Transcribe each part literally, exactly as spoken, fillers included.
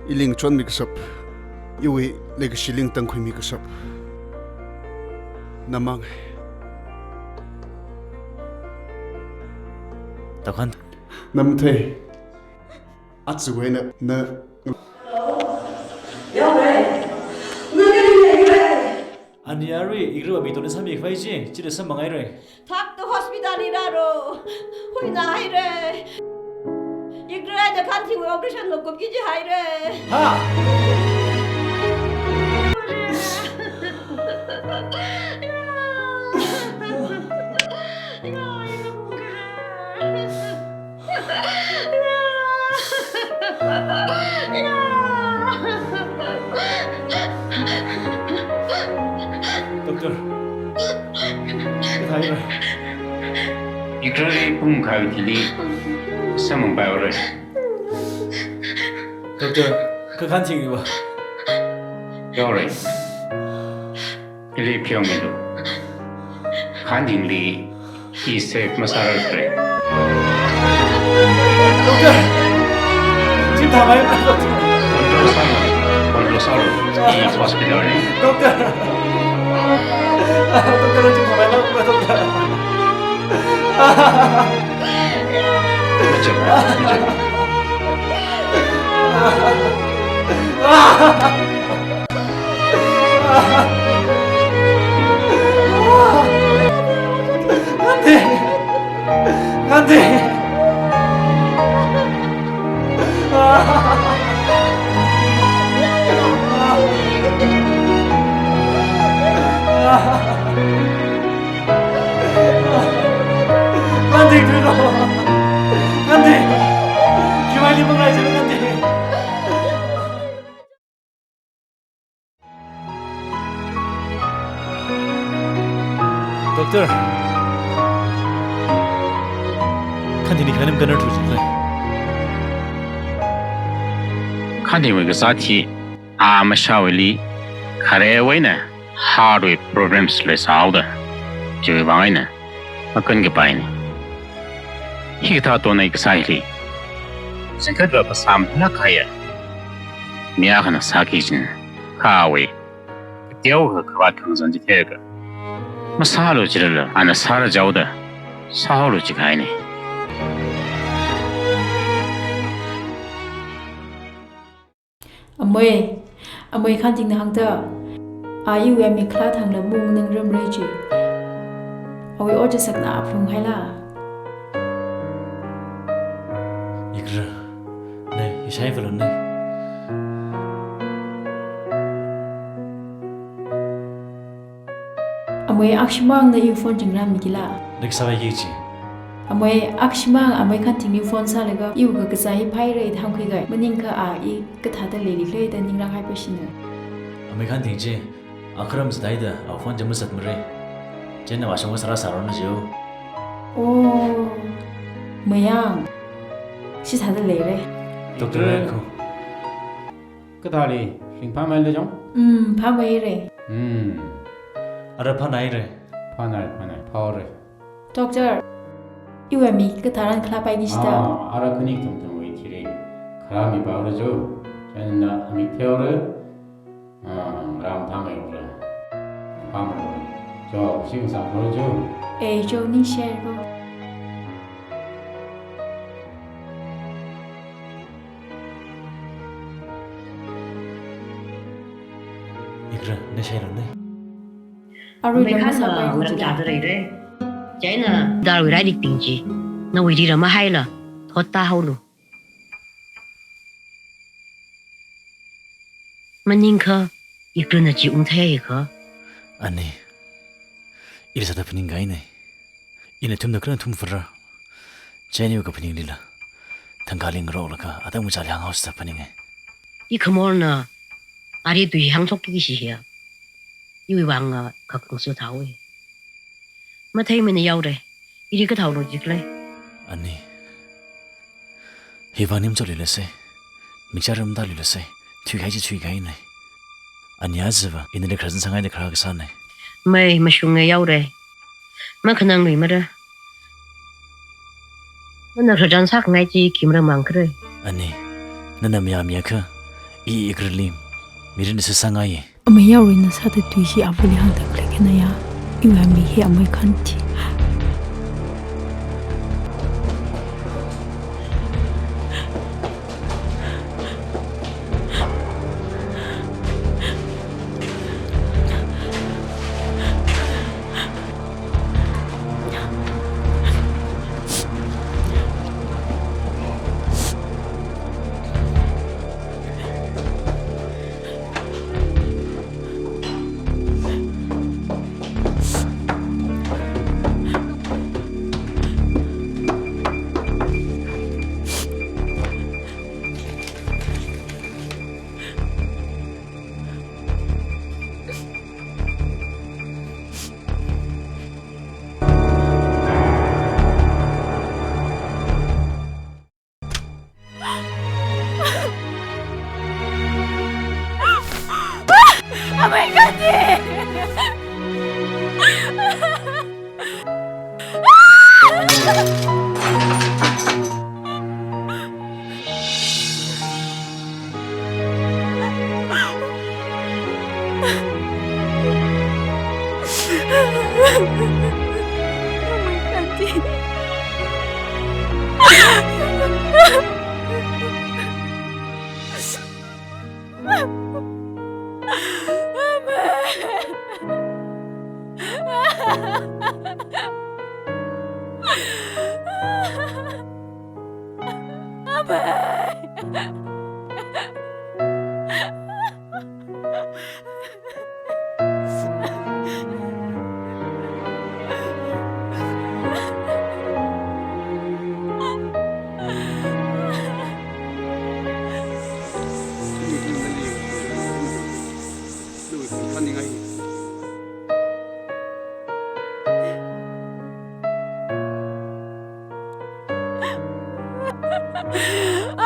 Ili ngachonmi kashap, iwui leikashi lingtang khuimi kashap, namang. Takhan. Namathei. Aja eina na. Hello? Yaorei. Nana kali leirei? Ani arui, Ikra wui mi tongda sāmi khavai chi, chili samphang hairei. Thakta hospital li rālu. Huina hairei. Ikra eina Khanthingwui operation lo kupki jihairei. Ha? Doctor, kathāhaira? Ikra li pung khavai thili samphangpai haorei. Doctor, kha Khanthingli va? Yaorei. Ili pheomilu. Khanthingli i safe masārarei. Doctor! Chithāmei, doctor! Control sālu, control sālu. I hospital li. Doctor! Doctor, chithāmei, doctor! Machuk, machuk. Nganti! Nganti! Nganti, thuilu! Nganti! Khiwuili mangai chi, Nganti! Doctor, Khanthingli khanam kanar thuchilei. Khanthingwui kazāt hi, a mashāwuili, kharewui eina heart wui problems leisāhaoda, chiwui vang eina makan kapaina. Hikathā tongda kasā hili, singkhat va phasā mathālāk kahaiya mi akhana sāki kajina, kha awui kateokha khavāt khangasan chi theiakha, masālu jilala ana sāra jihaoda, sāhaolu jikahaina. Amei, amei, Khanthingna hāngda, a iwui amik khalā thangla maungnangrarmara ji. Awui ot chi sakna aphlung haila. Ikra, nei, ishai valon nei. Amei, akshimangna iwui phone chi ngarānmikila. Next time I get you. Amei, akshimang, amei Khanthingli phone sālaga, iwui kakazā hi phaira da hāngkhuiga, maningakha a i kathāda leili khala da ningrang haipashina. Amei Khanthing chi, akharam sāda, a phone chi masatmara. Chieina vāshungva sāra sāranu jiu. Oh, Mayang. Sisāda leira. Doctor Ikra. Ko. Kathāli, ringphāmeila chong? Mm, phāmeira. Mm. Ara phānaira. Phānai, phānai, phāhaora. Doctor, iwui amik kathāran khalāpaiki jida. Ah, ara khani kathum kathumwui thili kharāmipaira jo. Chieina amik theihaora. Ah, ram phāmeihaora. Phāmeihaora. Jo, sing sāhaora jo. Eh, jo, ningshihaira ko. Ikra, na shailu nei. Arui amei Khanna masāpai ngarang jida. Chāda leira. Chieina, darwui rairik ting chi, nawui rira mahaila, thot tāhaolu. Maningakha, Ikrana chi ungtheiakha. Ani, ili sāda phaningkahaina. Ina thumna kharan thum phara. Chieina iwui kaphaninglila, thangkha ling roklaga, atam kachāli hānghaosa da phaninga. I khamorna, ari tui hāngshokki kaji hiya. Iwui vang a kakang sāthaowa. Matheimana yaora, ili kathāhaolu jikhala. Ani. Hi vang nimchot leilasa, mikchar ramda leilasa, thuikahai chi thuikahaina. Ani aja va, inala kharzan sāngaida kharā kasāna. Mei, mashunga yaora. Makhanangluimara. Nana kharzan sākhangai chi khi maramang khala. Ani, nana mayāmiakha, I Ikrali mirin sāsāngai. Amei yaruina sāda tui hi avali hāngda khalei khanaya. Iwui amei hi amei khanti. Amei khanti.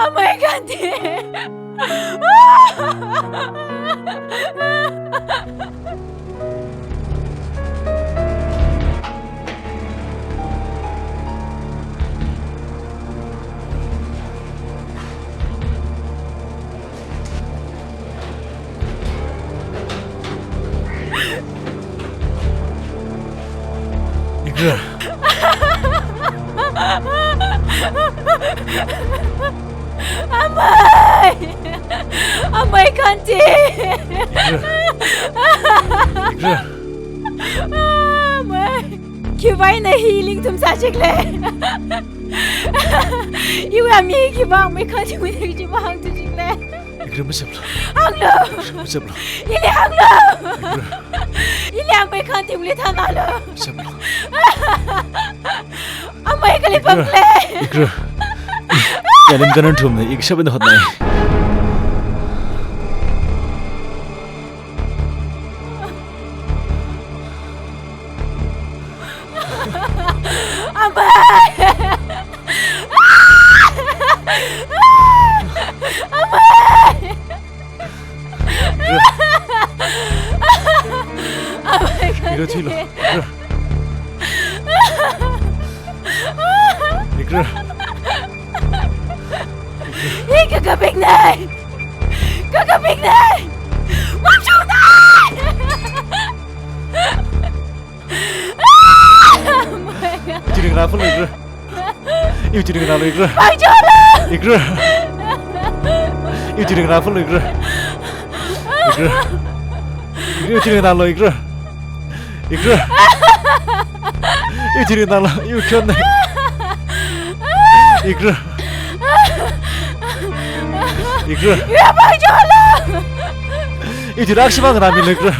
Amei khanti. Ikra. Amei! Amei khanti! Ikra. Ikra. Amei! Khiwuivang ina hi lingthum sāchikle? Iwui amei khiwuivang amei khantiwui chi mahāngthuchikle? Ikra, machaplu. Hānglu. Machaplu. Ili hānglu. Ikra. Ili amei khantiwuili thanālu. Machaplu. Amei kali pamkle. Ikra. Yalim kanan thumna, ik shaban hotnai. Amei! Amei! Amei khanti. Ikra, thilu. Ikra. Ikra. Hi kakapiknei! Kakapiknei! Machuknei! Chili ngarāphalu, Ikra. Iwui chili ngarālu, Ikra. Pangchoklu! Ikra. Iwui chili ngarāphalu, Ikra. Ikra. Ikra, iwui chili ngarālu, Ikra. Ikra. Iwui chili ngarālu, iwui khon. Ikra. Ikra. Iwui pangchoklu! Iwui chili akshimang ngarāmilu, Ikra.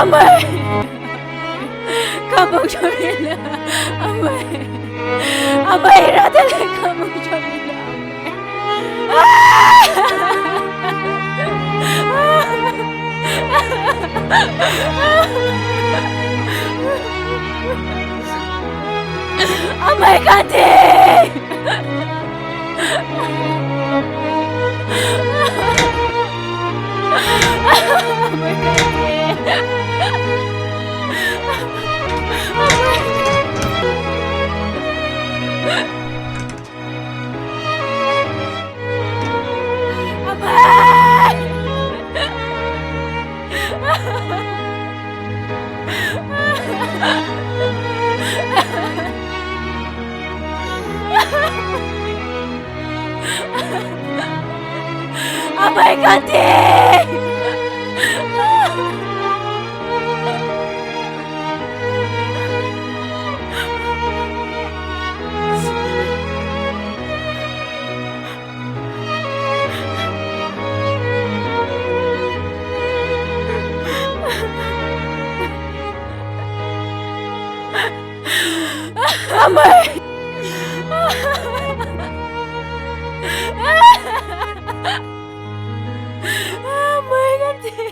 Amei! Khamuk shokmila, amei! Amei, rāda lei, khamuk shokmila, amei! Amei, khangatei! Amei, khangatei! Amei! Amei, khangatei!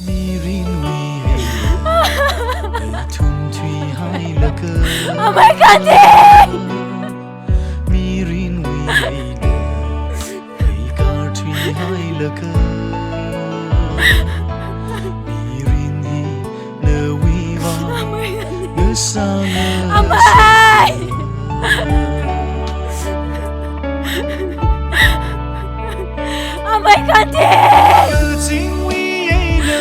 Mirinwui eina ithum thuihailaga. Amei, khangatei! Mirinwui eina leikar thuihailaga. Mirin hi nawui vang, amei, ngasānga. Amei! Amei, khangatei! Kazingwui eina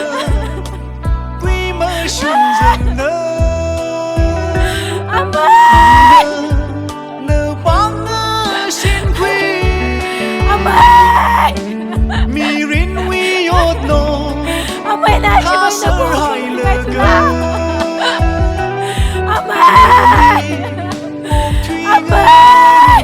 kuimashung zangna. Amei! Nawui pāngna shinkhui. Amei! Mirinwui otnao. Amei, na shimai na kasar hailaga. Amei! Amei!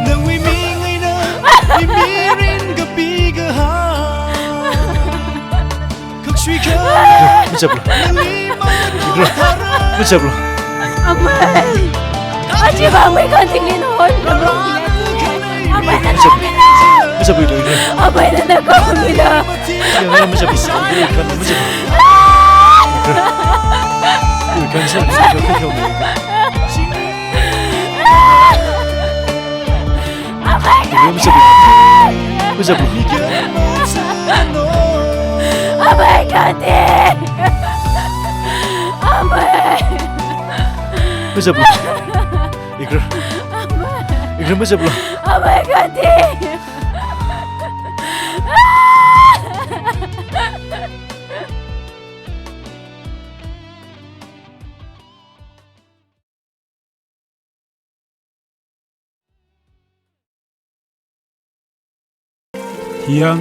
Nawui ming eina imi mirin kapi kahai. Khakshui kha. Machaplu. Machaplu. Amei! Aja vang mei khangateili nahon. Amei, nana machaplu. Amei, nana khamila. Machaplu. Machaplu. Amei, khangatei! Machaplu. Amei, khangatei! Amei! Machaplu. Ikra. Amei! Ikra, machaplu. Amei, khangatei! Yang